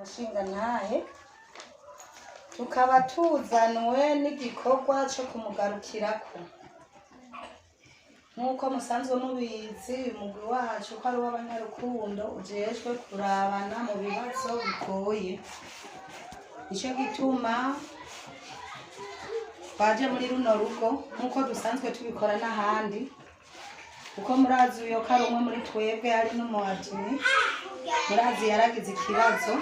Mushingantahe, tukaba tuzanwe n'igikorwa cyo kumugarukirako. Nk'uko musanzwe mubizi, umugwi wacu ko ari uw'abanyarukundo, ujejwe kurabana mu bibazo bigoye. Nicyo gituma twaje muri runo rugo nk'uko dusanzwe tubikora n'ahandi, kuko murazi uyo ko ari umwe muri twebwe, ari n'umuadimi. Murazi yaragize ikibazo,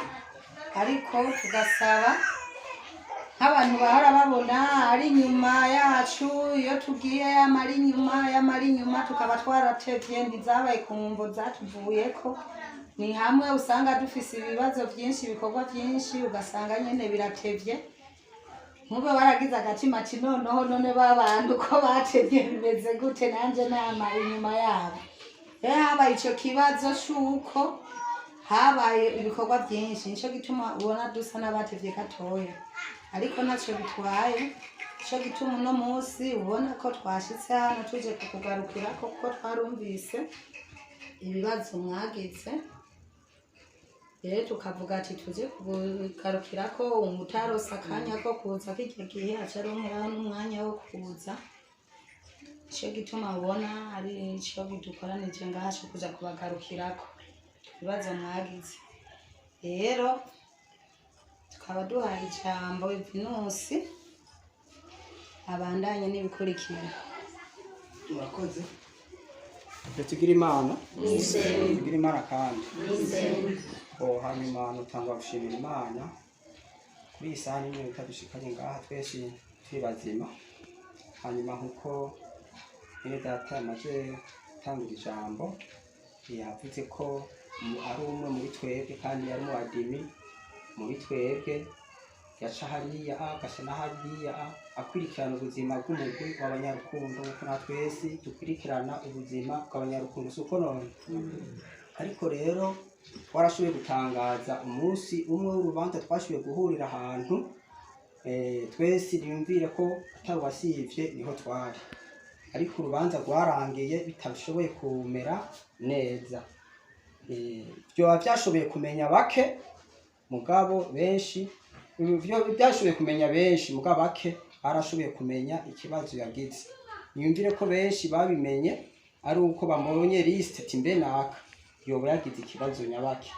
ariko tugasaba nk'abantu bahora babona ari inyuma yacu, iyo tugiye yama ari inyuma, yama ari inyuma. Tukaba twaratevye, ntizabaye ku mvo zatuvuyeko. Ni hamwe usanga dufise ibibazo byinshi, ibikorwa byinshi, ugasanga nyene biratevye. Nk'ube waragize agatima ati: "Noneho none babantu ko batevye, bimeze gute? Nanje nama inyuma yabo." Rero habaye ico kibazo c'uko habaye ibikorwa byinshi, nico gituma ubona dusa n'abatevye gatoya, ariko ntacyo bitwaye. Nico gituma uno munsi ubona ko twashitse hano tuje kukugarukirako, kuko twarumvise ibibazo mwagize. Rero tukavuga ati tuje kugarukirako. Umutarose akanya ko kuza kirya gihe, aca aronkeraho n'umwanya wo kuza. Nico gituma ubona ari ico bidukoranije ngaha, co kuja kubagarukirako ibibazo mwagize. Rero tukaba duhaye ijambo Vinusi, abandanye n'ibikurikira. Murakoze. Tugire Imana, tugire Imana kandi. Oh, hanyuma nutangwa gushimira Imana kuri iyi saha n'iminota dushikanye ngaha twese turi bazima. Hanyuma nkuko mwene data yamaze gutanga ijambo, yavuze ko ari umwe muri twebwe kandi yari mu adimi muri twebwe, yaca hariya agasa na hariya, akurikirana ubuzima bw'umugwi w'abanyarukundo nkuko na twese dukurikirana ubuzima bw'abanyarukundo, si uko none? Ariko rero twarashoboye gutangaza umunsi umwe w'urubanza, twashoboye guhurira ahantu twese. Niyumvire ko atari uwasivye, niho twari, ariko urubanza rwarangiye bitashoboye kumera neza. Vyoba vyashoboye kumenya bake, mugabo benshi byashoboye kumenya benshi, mugabo bake barashoboye kumenya ikibazo yagize. Niyumvire ko benshi babimenye ari uko bamubonye liste, ati: "Mbe naka yoba yagize ikibazo nyabake?"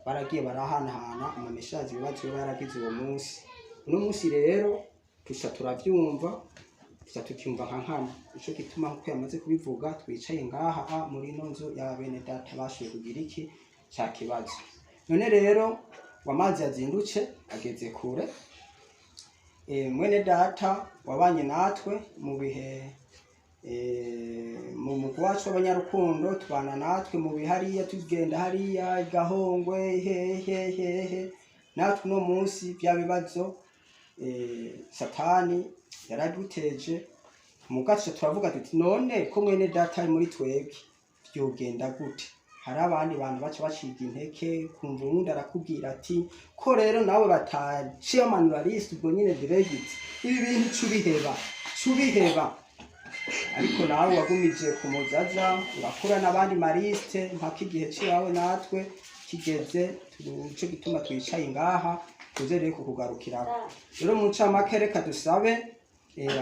Baragiye barahanahana amameshazi ibibazo yoba yaragize uwo munsi. Uno munsi rero tuca turavyumva, tuca tuvyumva nka nkama. Nico gituma, nkuko yamaze kubivuga, twicaye ngaha muri ino nzu ya bene data bashoboye kugira iki ca kibazo. None rero wamazi yazindutse ageze kure. Mwene data wabanye natwe mu bihe mu mugwi wacu w'abanyarukundo, tubana natwe mu bihe hariya, tugenda hariya i Gahongwe, hehe hehe. Natwe uno munsi bya bibazo Satani yaraduteje mu gace, turavuga tuti: "None ko mwene data ari muri twebwe, vyogenda gute?" Hari abandi bantu baca baciga inteke, kumva uwundi arakubwira ati: "Ko rero nawe bataciye bamanura liste, ubwo nyine direct ibi bintu cubiheba, cubiheba." Ariko nawe wagumije kumuzaza, urakura n'abandi marisite mpaka igihe ciwawe natwe kigeze. Nico gituma twicaye ngaha, tuze rero kukugarukirako. Rero mu ncamake, reka dusabe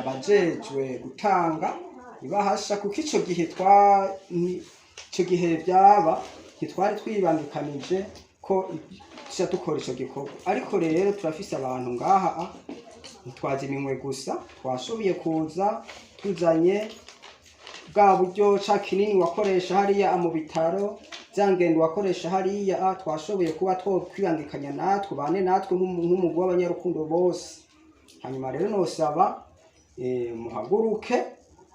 abajejwe gutanga ibahasha, kuko ico gihe ico gihe vyaba ntitwari twibangikanije ko tuca dukora ico gikorwa. Ariko rero turafise abantu ngaha, ntitwaziminywe gusa, twashoboye kuza tuzanye bwa buryo ca kinini wakoresha hariya mu bitaro, za ngendo wakoresha hariya. Twashoboye kuba twokwibangikanya natwe, bane natwe nk'umugwi w'abanyarukundo bose. Hanyuma rero nosaba muhaguruke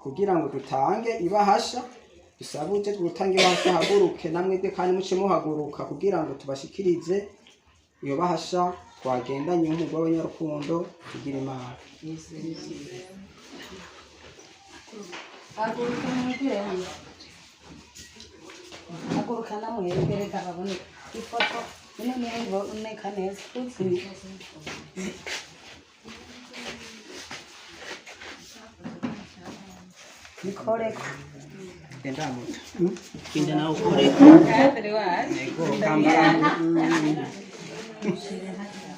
kugira ngo dutange ibahasha. Dusabe uje gutanga ibahasha haguruke, namwebwe kandi muce muhaguruka kugira ngo tubashikirize iyo bahasha twagendanye nk'umugwi w'abanyarukundo. Tugira Imana. Haguruka mwegere hano, haguruka namwebwe, reka babone ifoto ino niyo iboneka neza. Uzi nikoreko. Genda muto. Genda nawe ukore. Ego kambara.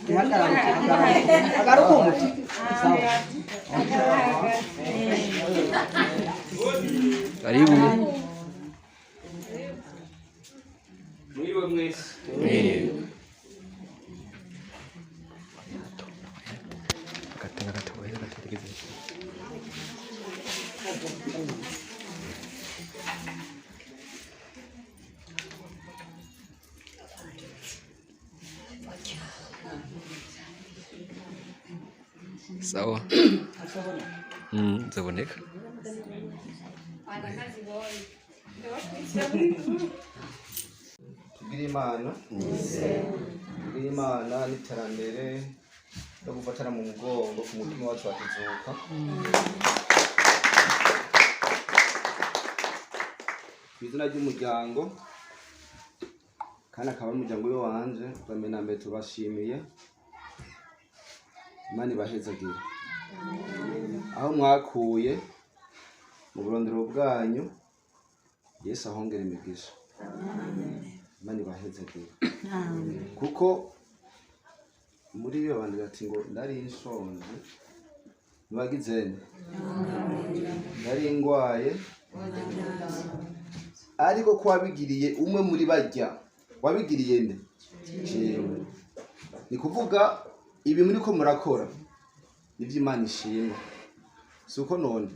Ihagararuke, hagararuke umuti. Sawa. Karibu. Mwiriwe mwese. Mwiriwe. Gato gato gato. Sawa. Zaboneka. Tugira Imana, tugira Imana n'iterambere no gufatana mu mugongo ku mutima wacu wakizuka. Ku izina ry'umuryango, kandi akaba ari umuryango w'iwanje, bwa na mbere tubashimiye. Imana ibahezagire aho mwakuye mu burondero bwanyu. Yesu ahongera imigisha. Imana ibahezagire, kuko muri iyo bandika ati ngo nari nshonje ntibagizene, nari ngwaye, ariko ko wabigiriye umwe muri barya, wabigiriye nde? Jewe. Ni kuvuga ibi muri ko murakora nivyo Imana ishima, si uko none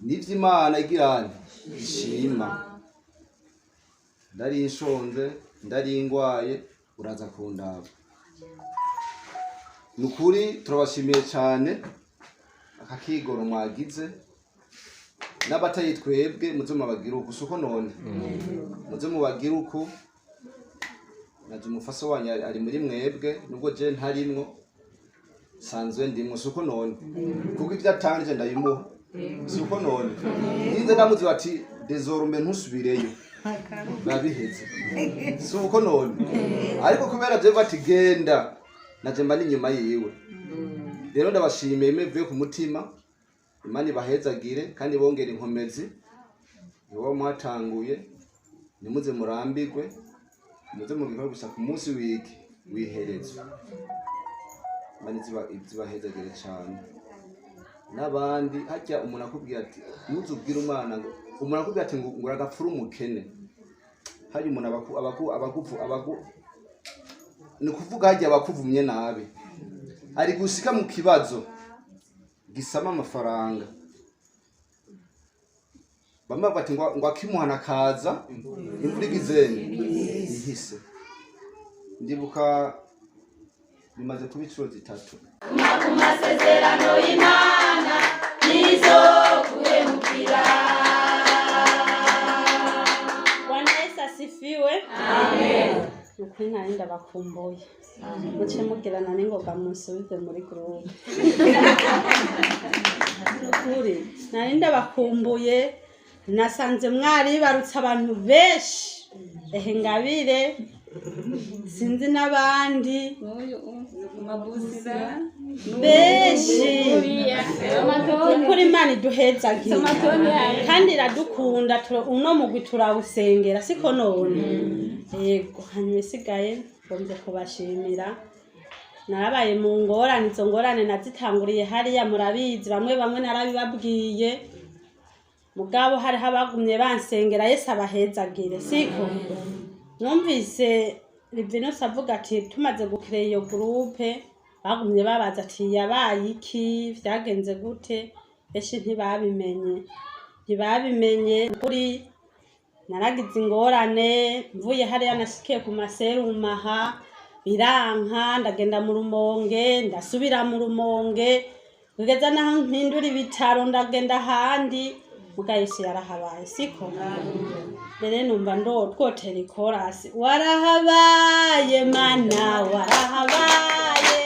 nivyo Imana igirane ishima. Ndari nshonje, ndari ngwaye, uraza kundaba. Ni ukuri turabashimiye cyane akakigoro mwagize. N'abatayi twebwe muze mubagira uku, si uko none muze mubagira uku. Naje umufasa wanyu ari muri mwebwe, nubwo je ntarimwo, sanzwe ndimwo, si uko none? Kuko ibyo atanga ndabimuha, si uko none? Nize ndamuzi bati désormais ntusubireyo, babiheze, si uko none? Ariko kubera je bati genda, naje mba n'inyuma yiwe. Rero ndabashimiye mvuye ku mutima. Imana ibahezagire kandi bongera inkomezi. Niwo mwatanguye, nimuze murambirwe, muze mubikore gusa ku munsi wiki wiherezwa. Imana izibahezagire cyane. N'abandi harya umuntu akubwira ati ntuzubwire umwana ngo, umuntu akubwira ati ngo uragapfura umukene, harya umuntu abaku abaku abaguvu abagu, ni ukuvuga harya abakuvumye nabi ari gushika mu kibazo gisaba amafaranga. Bamwe bavuga ati ngo akimuhana kaza imvura igizene ihise. Ndibuka bimaze kuba inshuro zitatu. Ku masezerano y'Imana nizo guhemukira. Bwana Yesu asifiwe. Amen. Nukuri nari ndabakumbuye. Muce mugirana n'ingoga munsubize muri groupe. Nukuri nari ndabakumbuye, nasanze mwaribarutse abantu benshi. Ehe Ngabire, sinzi n'abandi benshi. Nukuri Imana iduhezagira kandi iradukunda. Uno mugwi turawusengera, siko none? Yego. Hanyuma isigaye ngombye kubashimira. Narabaye mu ngorane, izo ngorane nazitanguriye hariya murabizi, bamwe bamwe narabibabwiye, mugabo hariho abagumye bansengera. Yesu abahezagire, siko? Numvise Livinus avuga ati tumaze gukira iyo groupe, bagumye babaza ati yabaye iki, vyagenze gute? Benshi ntibabimenye, ntibabimenye. Kuri naragize ingorane mvuye hariya, nashikiye ku maserumaha biranka, ndagenda mu Rumonge, ndasubira mu Rumonge, kugeza naho mpindura ibitaro, ndagenda ahandi. Muga Yesu yarahabaye, siko? Mbere numva ndo twotera ikorasi: warahabaye Mana, warahabaye,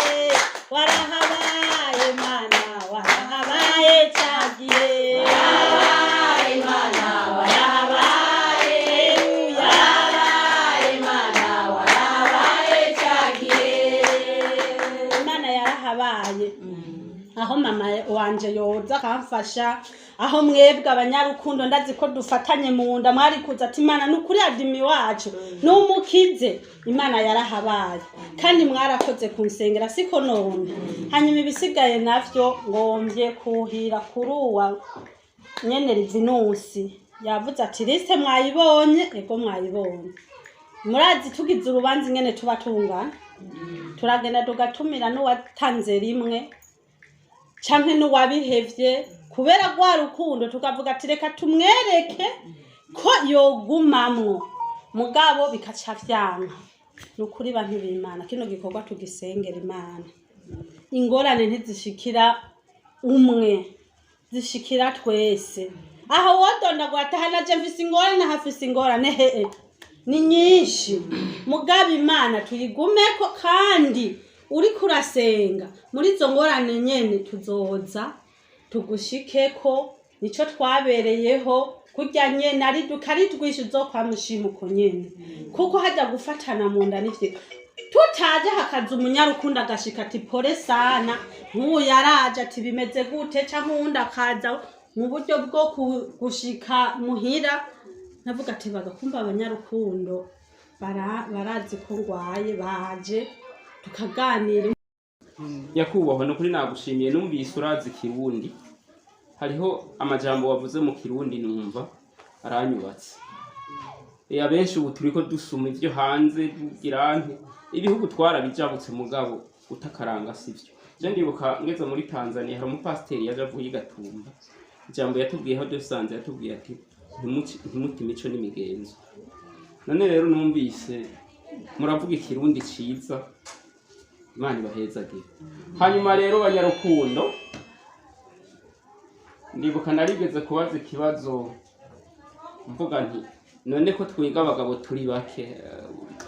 warahabaye Mana, warahabaye cagiye, Warahabaye Mana, warahabaye, warahabaye Mana, warahabaye cagiye. Imana yarahabaye. yarahabaye. Aho mama wanje yoza akamfasha, aho mwebwe abanyarukundo ndazi ko dufatanye mu nda, mwari kuza ati Imana ni ukuri adimi wacu numukize. Imana yarahabaye kandi mwarakoze kunsengera, siko none? Hanyuma ibisigaye navyo ngombye kuhira kuri uwa nyene Rivinusi. Yavuze ati liste mwayibonye? Ego, mwayibonye. Murazi tugize urubanza ingene tuba tungana, turagenda tugatumira n'uwatanze rimwe canke n'uwabihevye kubera rwa rukundo, tukavuga ati reka tumwereke ko yogumamwo, mugabo bikaca vyanka. Ni ukuri bantu b'Imana, kino gikorwa tugisengera Imana. Ingorane ntizishikira umwe, zishikira twese. Aho wodondagura ati aha naje mfise ingorane, aha mfise ingorane, hehe ni nyinshi, mugabo Imana tuyigumeko. Kandi uriko urasenga muri izo ngorane nyene, tuzoza tugushikeko. Nico twabereyeho kurya nyene, ari dukaritwisha uzokwamushima uko nyene, kuko hajya gufatana mu nda nivyo. Tutaje hakaza umunyarukundo agashika ati pole sana, nk'uyu yaraje ati bimeze gute, canke uwundi akaza mu buryo bwo gushika muhira, navuga ati bagakumva abanyarukundo barazi ko ngwaye, baje tukaganira. Nyakubahwa, ni ukuri nagushimiye. Numvise urazi Ikirundi, hariho amajambo wavuze mu Kirundi numva aranyubatse. Abenshi ubu turiko dusuma ivyo hanze, tugira nte, ibihugu twarabijabutse, mugabo utakaranga sivyo. Je ndibuka ngeze muri Tanzania, hari umupasiteri yaje avuye i Gatumba. Ijambo yatubwiyeho dusanze, yatubwiye ati ntimute imico n'imigenzo. None rero numvise muravuga Ikirundi ciza, Imana ibahezagire. Hanyuma rero banyarukundo, ndibuka narigeze kubaza ikibazo mvuga nti none ko twiga abagabo turi bake,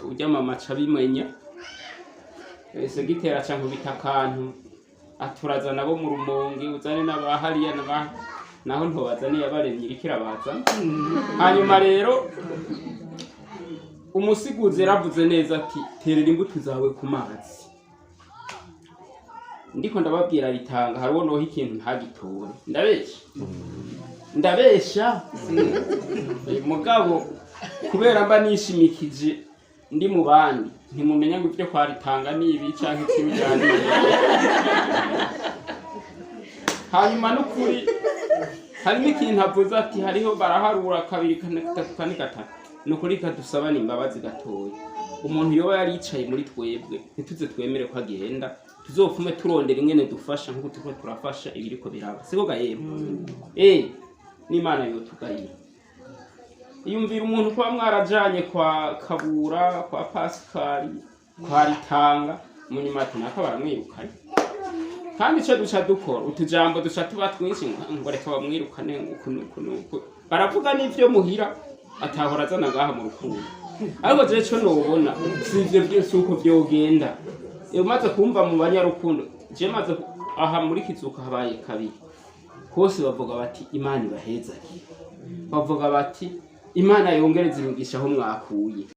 urya mama aca abimenya, ese gitera ca nkubita akantu aturazana bo mu Rumonge, uzane n'abahariya naho ntobazaniye abaremye iriko irabazana. Hanyuma rero umusiguzi yaravuze neza ati terera imbuto zawe ku mazi. Ndiko ndababwira ritanga hari uwo noha ikintu ntagitore, ndabesha ndabesha. Mugabo kubera mba nishimikije ndi mu bandi, ntimumenya ngo ibyo kwaritanga ni ibi canke ikibijanye. Hanyuma n'ukuri harimo ikintu avuze ati hariho baraharura kabiri kane gatatu kane gatanu. Ni ukuri kadusabana imbabazi gatoya. Umuntu yoba yari yicaye muri twebwe, ntituze twemere ko agenda, tuzopfume turondera ingene dufasha nk'uko turiko turafasha ibiriko biraba, siko ga yemwe? N'Imana yotugayira. Iyumvira umuntu kuba mwarajanye kwa Kabura, kwa Pascal, kwa Ritanga, munyuma ati naka baramwirukanye. Kandi ico duca dukora utujambo duca tuba twinshi ngo reka bamwirukane uku nuku nuku, baravuga n'ivyo muhira atahora azana ngaha mu rukundo. Ariko jewe co nobona si ivyo vyose uko vyogenda. Umaze kumva mu banyarukundo, je maze aha muri Kizuka habaye kabiri hose bavuga bati Imana ibahezagire, bavuga bati Imana yongereze imigisha aho mwakuye.